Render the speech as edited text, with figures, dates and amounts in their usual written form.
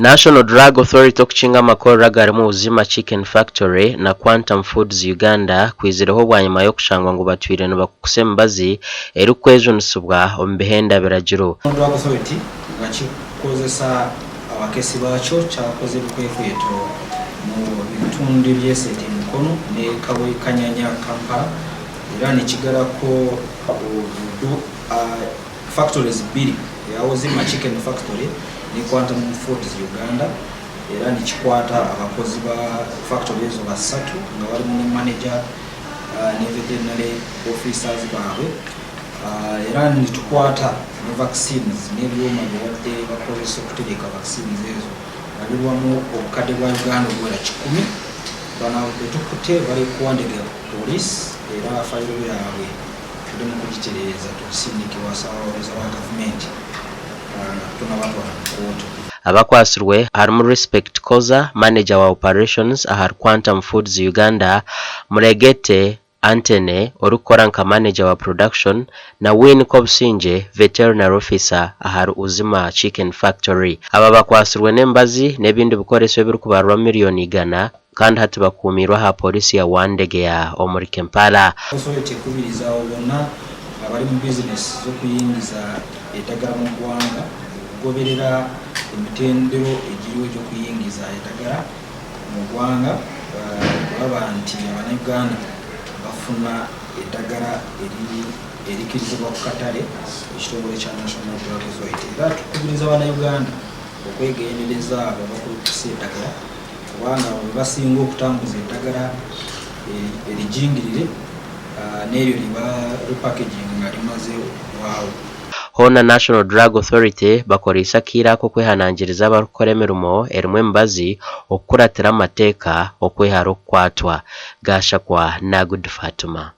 National Drug Authority okukinga amakorero agarimu Uzima Chicken Factory na Quantum Foods Uganda kwizireho bwanyima y'okushangwa ngu batwire nibakukusa emibazi erikwejunisibwa omu bihenda biragiro. National Drug Authority nga kikukozesa abakesi baakyo kyakoze ebikwekweto mu bitundu eby'Esete Mukono ne Kabwe Kanyanya Kampala era nikigarako factories bbiri eya Ozima Chicken Factory ne Quantum Foods Uganda era nikikwata abakozi ba factory ezo bassatu nga barimu ne manager ne veterinary officers baabwe era nitukwata ne vaccines n'ebyoma bibadde bakozesa okutereka vaccines ezo nga birwamu obukadde bwa Uganda obuwera kikumi. Bano betukute bari ku Wandegeya police era fayiro yaabwe tuli mu kugitereeza tugisindike ewa Ssabawolereza wa gavumenti nga tunabatwala mu kkooti. Abakwatsirwe harimu Respect Koza, Manager wa Operations ahari Quantum Foods Uganda, Muregete Antony orikukora nka Manager wa Production na Winnie Kobusingye, Veterinary Officer ahari Uzima Chicken Factory. Aba bakwatsirwe n'emibazi n'ebindi bikoreso ebirikubarirwa miriyoni igana kandi hati bakuumiirwe aha Pooriisi ya Wandegeya omuri Kampala. Authority ekubiriza abo bonna abari mu bizinesi z'okuyingiza edagara mu ggwanga okugoberera emitendero egiriho egy'okuyingiza edagara mu ggwanga okulaba nti abannayuganda bafuna edagara erikirizibwa ku katale ekitongole kya National Drug Authority era tukubiriza bannayuganda okwegendereza abo abakulukusa edagara kubanga abo bebasinga okutambuza eddagala erijingirire n'eryo lye ba repackaging nga limaze okugwawo. Hoona National Drug Authority bakoreise akaire ako kwehanangiriza abarikukora emirimo erimu emibazi okukuratira amateeka okwehara okukwatwa. Gashakwa Nagudi Fatuma.